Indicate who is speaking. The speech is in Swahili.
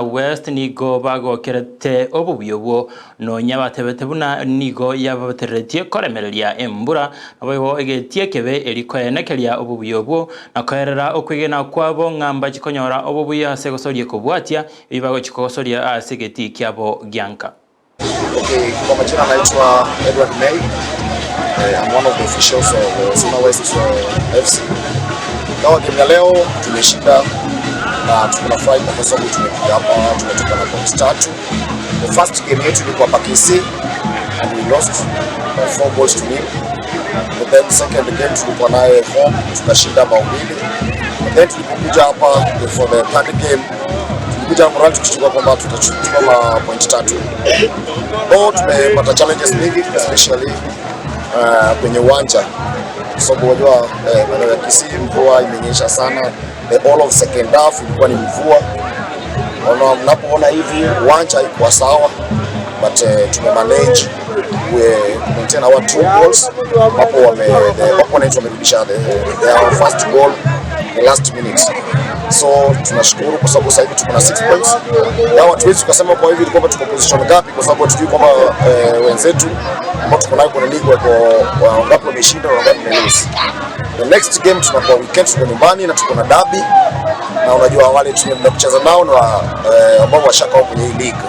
Speaker 1: West nigo bagokerete obubi obwo nonya batebete buna nigo yabatereretie koremereria embura naboigo egetie ekebe erikoenekeria obubi obwo na koerera okwegena kwabo ng'a chikonyora obubuya ase gosoria kobwatia ebi bagochikogosoria ase egetii kiabo gianka.
Speaker 2: Okay, kwa majina naitwa Edward May. I'm one of the officials of Suna West FC. Ingawa game ya leo tumeshinda na tunafurahi kwa sababu tumekuja hapa tumetoka na points 3. The first game yetu ilikuwa hapa Kisii and we lost by 4 goals to nil. But then second game tulikuwa naye home, tukashinda bao 2. But then tulipokuja hapa for the third game, tulikuja morale tukichukua kwamba tutachukua ma point 3. Though tumepata challenges mingi, especially kwenye uwanja, kwa sababu unajua maeneo ya Kisii mvua imenyesha sana. The all of second half ilikuwa ni mvua. Ona, mnapoona hivi uwanja haikuwa sawa, but tumemanage we maintain our two goals, ambapo the opponent wamerudisha their first goal the last minute. So tunashukuru kwa sababu sasa hivi tuko na 6 points. Ingawa hatuwezi tukasema kwa hivi kwamba tuko position ngapi, kwa sababu hatujui kwamba wenzetu ambao tuko nayo kwenye league wako wangapi wameshinda na wangapi wame lose. The next game tunakuwa weekend, tuko nyumbani na tuko na derby, na unajua wale tunaenda kucheza nao na ambao washakaa kwenye hii league.